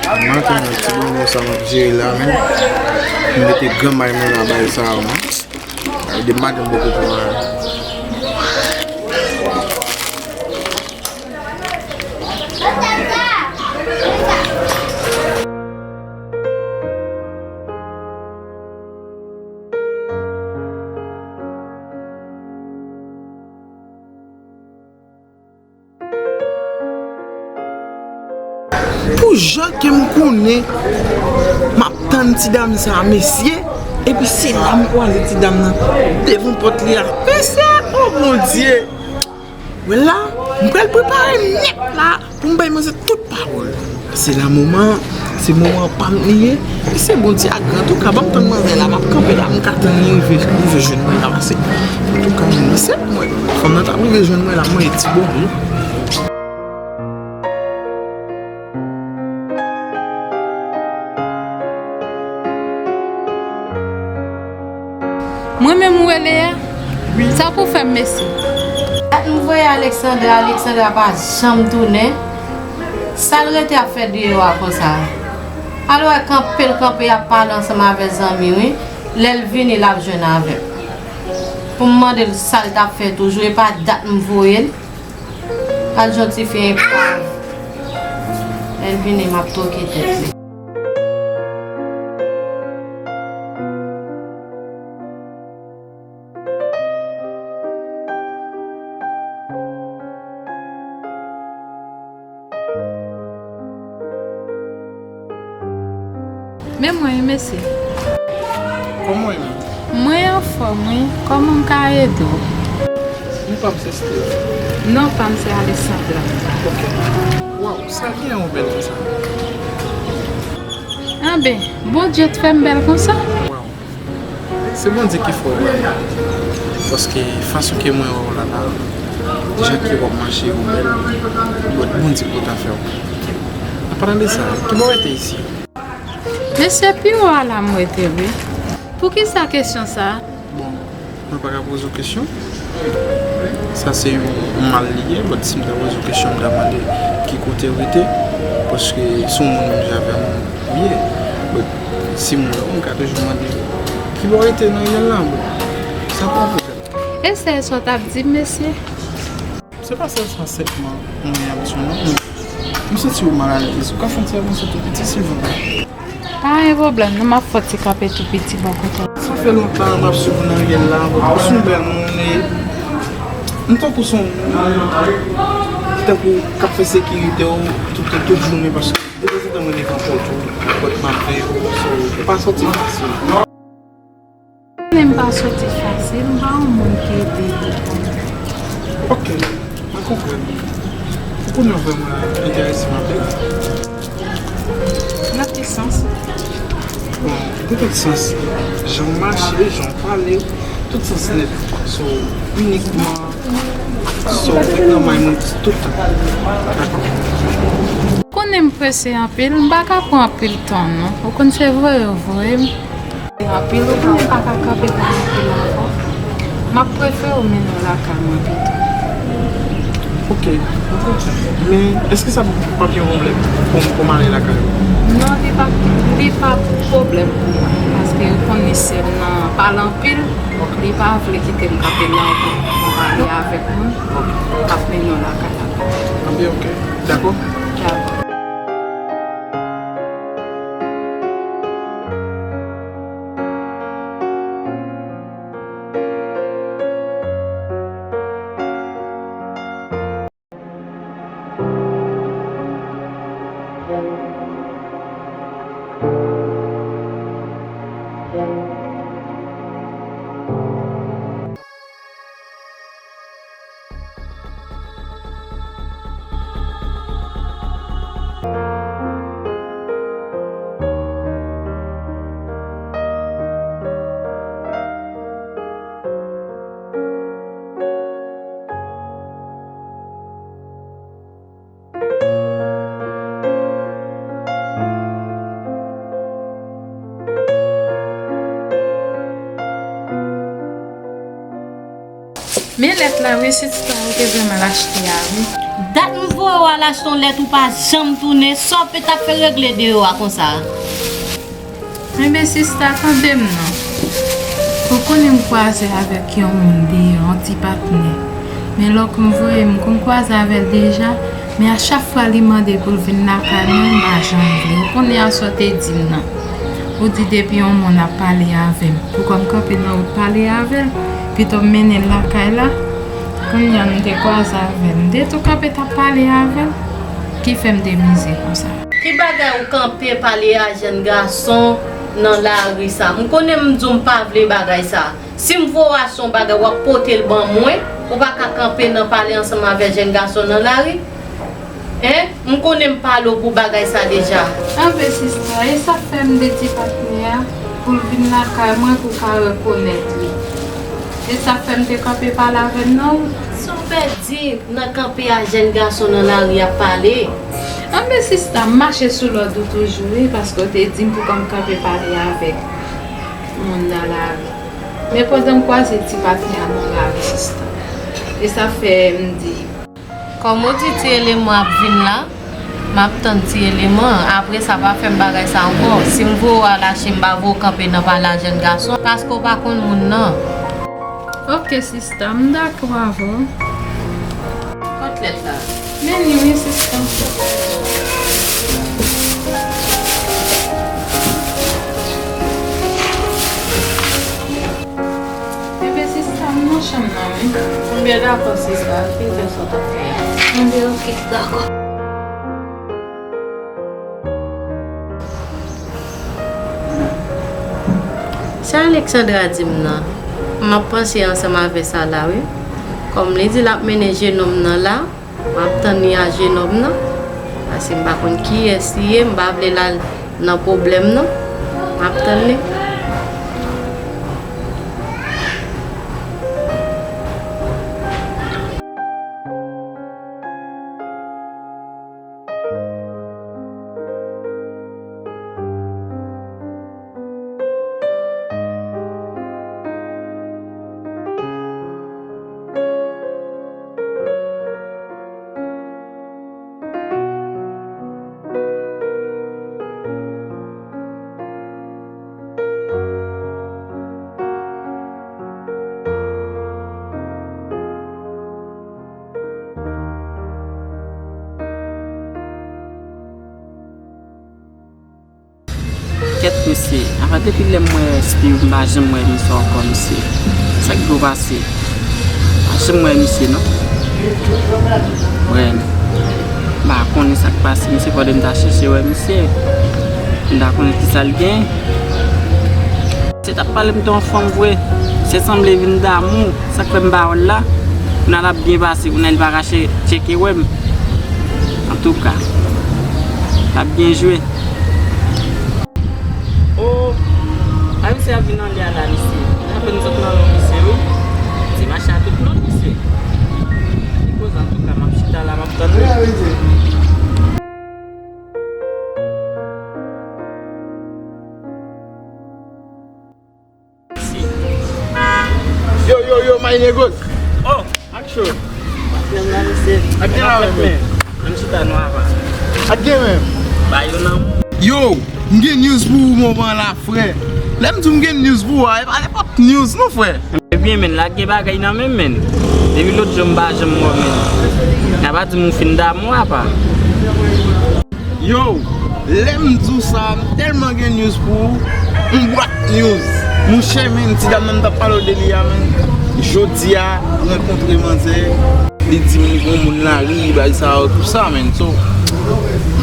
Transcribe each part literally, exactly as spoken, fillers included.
Maten an, ti bonbon sa m ap jere la menm. M mete gran may mwen nan bay sa a, man. Ay, depi maten m poko pran. Pou jan ke m konnen, m ap tann ti dam sa a, mesye, epi se la m kwaze ti dam nan devan pòt li a. Mesye, o Bondye! Wè la, m pral prepare m nèt la pou m bay manzè tout pawòl. Se la moman, se moman pa m li ye. E se Bondye a gran tou ka, m ap tann manzè la, m ap kanpe la, m ka tann li rive, rive jwenn mwen la pase. Antouka, m se mwen. Fanm nan t ap rive jwenn mwen la, mwen e ti bonbon. Mwen menm ou rele a? Sa pou fè m, mesye? Dat m voye Alexandra, Alexandra pa janm tounen. Sa l rete ap fè deyò a konsa? Al wè kanpe l kanpe ap pale ansanm avè zanmi wi. Lè l vini l ap jwenn avè m. Pou m mande l sa l t ap fè toujou, e pa dat m voye l. Al jwenn ti fi enpav. Lè l vini, m ap twoke tèt li. Men mwen wi, mesye. Kòman w ye menm? Mwen anfòm wi. Kòman m ka ede w? Non pa m se Steve. Non pa m se Alexandra. Ok. Waw, sa gen yon bèl konsa? Anben, Bondye t fè m bèl konsa. Waw. Se Bondye ki fè w bèl. Paske fason ke mwen wè w la la, jan ke w ap mache ou bèl, Bondye kontan fè w. An palan de sa, ki bò w rete isi? Men se pi wo a la m rete wi. Poukisa kesyon sa a? Bon, mwen pa ka poze w kesyon. Sa se yon mal li ye, but si m ta poze w kesyon, m ta mande ki kote w rete, paske se yon moun menm jan avè m ou ye. But si m wè w, m ka toujou mande ki bò w rete nan rimèl la, bon, sa pa yon pwoblèm. E se sa w t ap di m, mesye? Se pa sèl sa sèlman mwen ap di w non, men m santi w malalèz. Ou ka fè yon ti avanse tou piti, silvouplè? Pa gen pwoblèm non, m ap fè yon ti kanpe tou piti bò kote w. Sa fè lontan m ap swiv w nan rimèl la, ou se yon bèl moun, e m tankou se yon moun, tankou k ap fè sekirite w tout, tout jounen, paske detanzantan mwen devan pòt ou, pòt m ap veye w, so, ou pa sòti fasil. Konnen m pa soti fasil, m pa yon moun ki ede tout moun. Ok, mwen konprann. Ou konnen w vrèman enterese m anpil. Nan ki sans? Bon, nan tout sans, jan w mache, jan w pale, tout sans nèt. So, inikman, so, fèk nan may mwen tout tan. Dakò. Ou konnen m prese anpil, m pa ka pran anpil tan non. Ou konn se voye yo voye m. Anpil, ou konnen m pa ka kanpe pale anpil ankò. M ap prefere w mennen w lakay mwen pito. Ok. Men, èske sa p ap yon pwoblèm pou, pou m ale lakay ou? Non, li p ap, li p ap pwoblèm pou mwen. Paske ou konnen sè m nan pale anpil. Li pa vle kite m kanpe la pou m ale avèk moun k ap mennen w lakay la. Anben, ok. Dakò? Dakò. Men lèt la wi, se ti sa ou te vrèman al achte a wi. Dat m voye w al achte yon lèt ou pa janm tounen, sa w pe t ap fè regle deyò a konsa? Enben sista, tande m non. Ou konnen m kwaze avèk yon moun deyò, yon ti patnè. Men lòk m voye m konn kwaze avè l deja, men a chak fwa li mande pou l vin lakay mwen, m pa janm vle. Ou konnen a sa w te di m nan. Ou di depi yon moun ap pale avè m, pou kòm kanpe nan wout pale avè l, pito m mennen l lakay la. Kounye a m te kwaze avè l, m te tou kanpe t ap pale avè l, ki fè m te mize konsa. Ki bagay ou kanpe pale a jèn gason nan lari sa? M konnen m di w m pa vle bagay sa. Si m voye w achte yon bagay, w ap pote l ban mwen, ou pa ka kanpe nan pale ansanm avè jèn gason nan lari. Hein? M konnen m pale w pou bagay sa deja. Anben sista, e sa k fè m te di patnè a pou l vin lakay mwen pou w ka rekonèt li. E sa k fè m te kanpe pale avè l nan wout. Sa w pèdi nan kanpe a jèn gason nan lari ap pale? Anben sista, m mache sou lòd ou toujou wi, paske w te di m pou kòm kanpe pale avèk moun nan lari. Men pandan m kwaze ti patnè a nan lari sista. E sa fè m di. Kòm ou di ti eleman ap vin la, m ap tann ti eleman an. Apre sa pa fè m bagay sa ankò. Si m voye w al achte, m pa voye w kanpe nan pale a jèn gason, paske w pa konn moun nan. Ok sista, m dakò avè w. Kot lèt la? Men li wi sista. Enben sista, m nan chanm nan wi. Enben dakò sista, fin fè sa w t ap fè a. Enben ok, dakò. Sa Alexandra di m nan, m ap panse ansanm avè sa la wi. Kòm li di l ap mennen jenòm nan la, m ap tann li a jenòm nan. Paske m pa konn kiyès li ye, m pa vle l al nan pwoblèm non. M ap tann li. Kèt mesye, apa depi lè m wè Steve m pa janm wè misye ankò mesye. Sa k dwe pase? M pa janm wè misye non. Wè, m pa konnen sa k pase misye, fòde m ta chèche wè misye. M ta konnen kisa l gen. Se t ap pale m te yon fanm vre. Se sanble vin damou. Sa k fè m pa wè l la. Kounye a l ap byen pase. Kounye a li pa ka che-, tcheke wè m. Antouka, l ap byen jwe. Oh, a misye ap vin anlè a la, misye. Apèn sot nan lon misye, wi. Ti mache a tout lon misye. Li koze antouka, m ap chita la, m ap tann li. Yo, yo, yo, my niggas. Oh, ak cho. Ak gen la, men. Ann chita nou ava. Ak gen men. Ba yo nan. Yo, m gen news pou ou moman la, frè. Lè m di w m gen news pou ou a, e pa nenpòt news non, frè. Ebyen, men, la gen bagay nan men, men. Depi lòt jou m pa janm wè w, men. N a pa di m ou fin damou apa. Yo, lè m di w sa, m tèlman gen news pou ou, yon bwat news. Monchè, men, ti dam nan m t ap pale w de li a, men, jodi a, m rankontre manzè, li di m li gon moun lari, bagay sa yo, tout sa, men. So,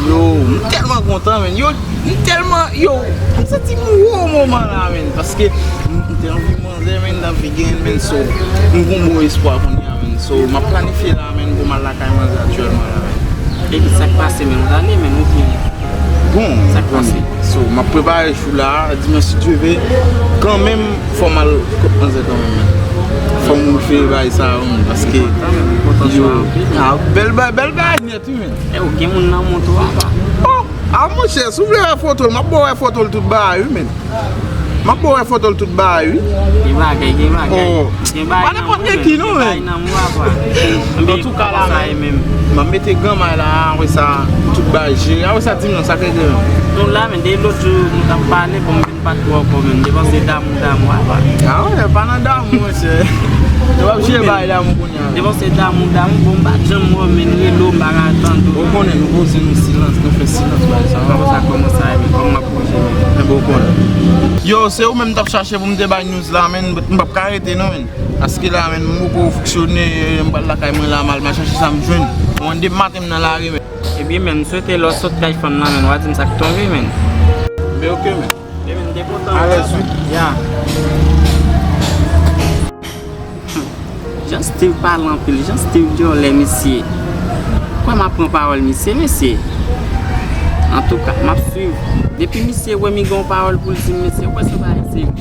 yo, m tèlman kontan, men. Yo, m tèlman, yo, m santi m wo moman la, men, paske m, m te anvi manzè, men, m te anvi gen, men, so, m gon bon espwa kounye a, men. So, m ap planifye la, men, pou m al lakay manzè aktyèlman la, men. Epi sa k pase menm, w ale menm oubyen? Bon, sa k pase? So, m ap prepare jou la, dimanch si Dye vle, kanmenm, fò m al kot manzè kanmenm, men. Fò m rive bay sa yo, men, paske yo, a, bèl ba-, bèl bagay nèt, wi, men. E, ou gen moun nan mont ou apa? Oh, a, monchè, si w vle wè foto l, m ap ba w wè foto l tout bagay, wi, men. M ap ba w wè foto l tout bagay, wi. Gen bagay, gen bagay. Oh. Gen bagay. Pa nenpòt gen ki non, men. Antouka, la, men, m ap mete granmay la, wè sa, tout bagay jere. A wè sa, di m non, sa k regle menm. Nou la, men, de lòt jou, nou t ap pale, bon, m vin pa t wè w ankò, men. Depanse damou, damou, apa. A wè, pa nan damou, monchè. Nou ap jere bagay damou kounye a. Depanse damou, damou, bon, m pa t janm wè w, men, rele w, m pa ka tande w. Ou konnen, nou poze nou silans, nou fè silans, bagay sa. Kòman sa, kòman sa, men, kòman m ap poze, men. Men bon, ou konnen. Yo, se ou menm m t ap chache pou m te bay news la, men, m p ap ka rete, non, men. Paske la, men, m poko fonksyone, m pral lakay mwen la, m al, m al chache sa m jwenn. Mwen, depi maten m nan lari, men. Ebyen, men, m swete lè w sot kay fanm nan, men, w a di m sa k tonbe, men. Men oke, men. Ebyen, m te kontan. Alèz, wi. Ya. Jan Steve pale anpil, jan Steve dyòlè, mesye. Kwè m ap pran pawòl misye, mesye. Antouka, m ap swiv. Depi misye wè m gen yon pawòl pou l di m, mesye, ou kwè se yon bagay serye.